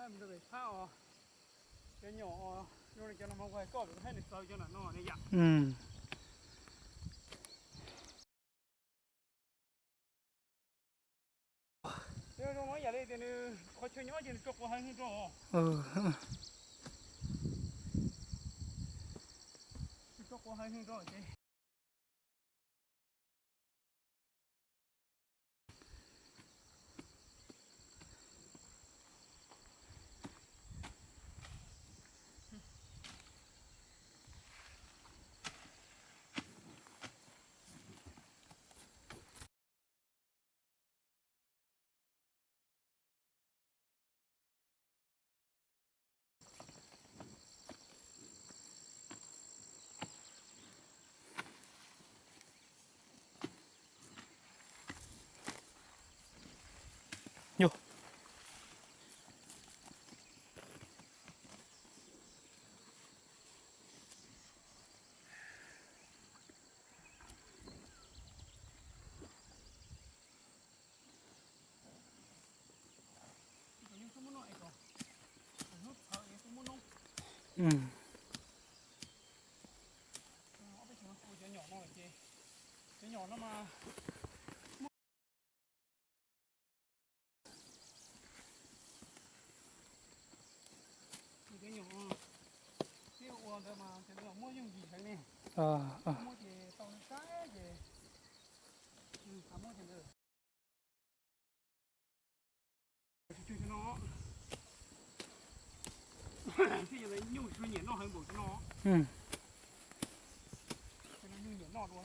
Phab os, cov nyom os, zoo li cov no mas kuv hais koj, kuv hais nws xaws cov nram no ne yom. Zoo no yam li tias nws qhov chaw nyob ces nws tso quav heev rau. Nws tso quav heev rau ces Yog. Cov nyom, cov ua ntawd mas cov ntawd muab yooj yim heev ne. Muab ces tau saib ces, muab cov ntawd. Cov no, thiab cov ntawd nyuj tsis nyiam noj heev npaum cov no. Cov no nyuj nyiam noj dua.